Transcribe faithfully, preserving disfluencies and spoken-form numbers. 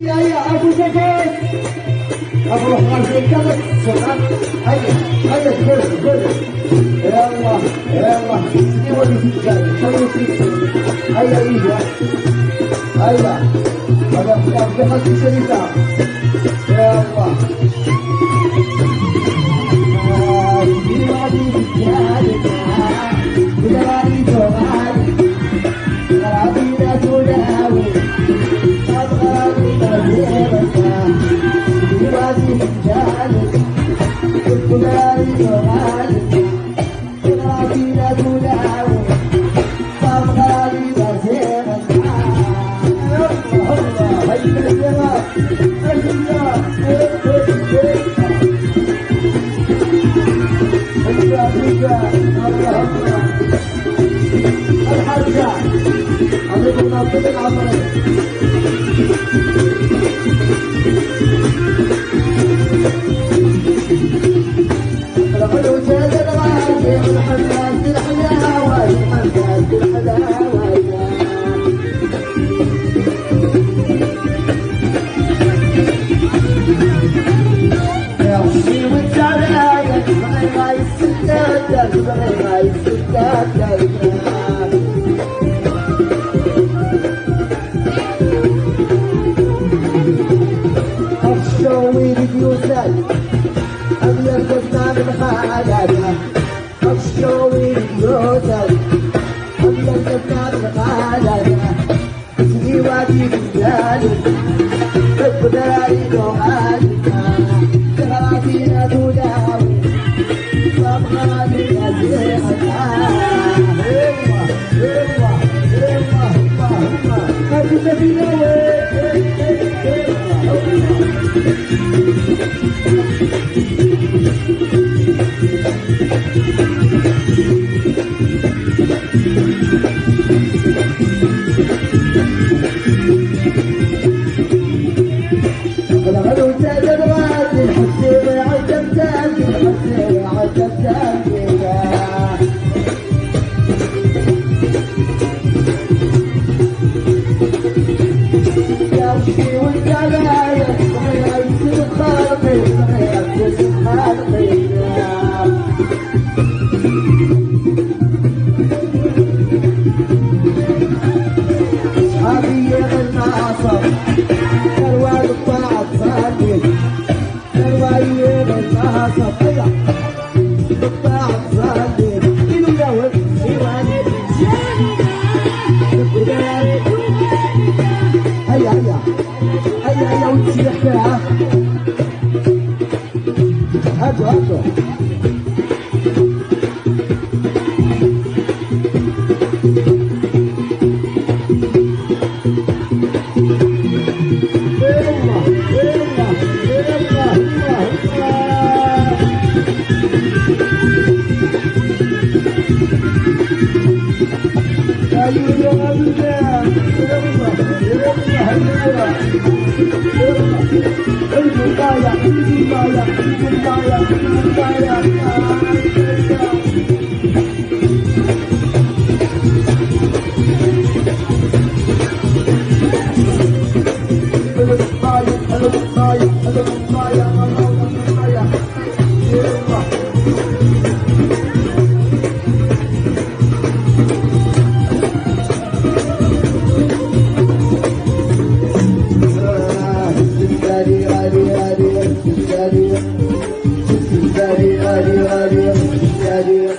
هيا، هيا، أبو زكاة. أبو الرحمن في الكلب، سلطان. هيا، هيا، جرب، جرب. يلا، يلا. سيدي وليد الجاي، خليه يسير. هيا، إيديا. هيا. هذا خلاص، دخلت في شريطة. يلا. الحاجة. عليكم ناطق العمرين. الغلو جاد الغالي والحماس الحلاوة، الحماس الحلاوة. يا وشي وانت عليا، تبغي غايب ستة، تبغي غايب ستة. الشوي اليوسف، أبيض قدام الخالد. الشوي اليوسف، أبيض قدام الخالد. سيواتي بلدان، تقدر عيدو عالم. تغراتي لا تداوي، صبغاني يا زينة. هيا، هيا. هيا، هيا، وتسيح فيها. هاتوا، هاتوا.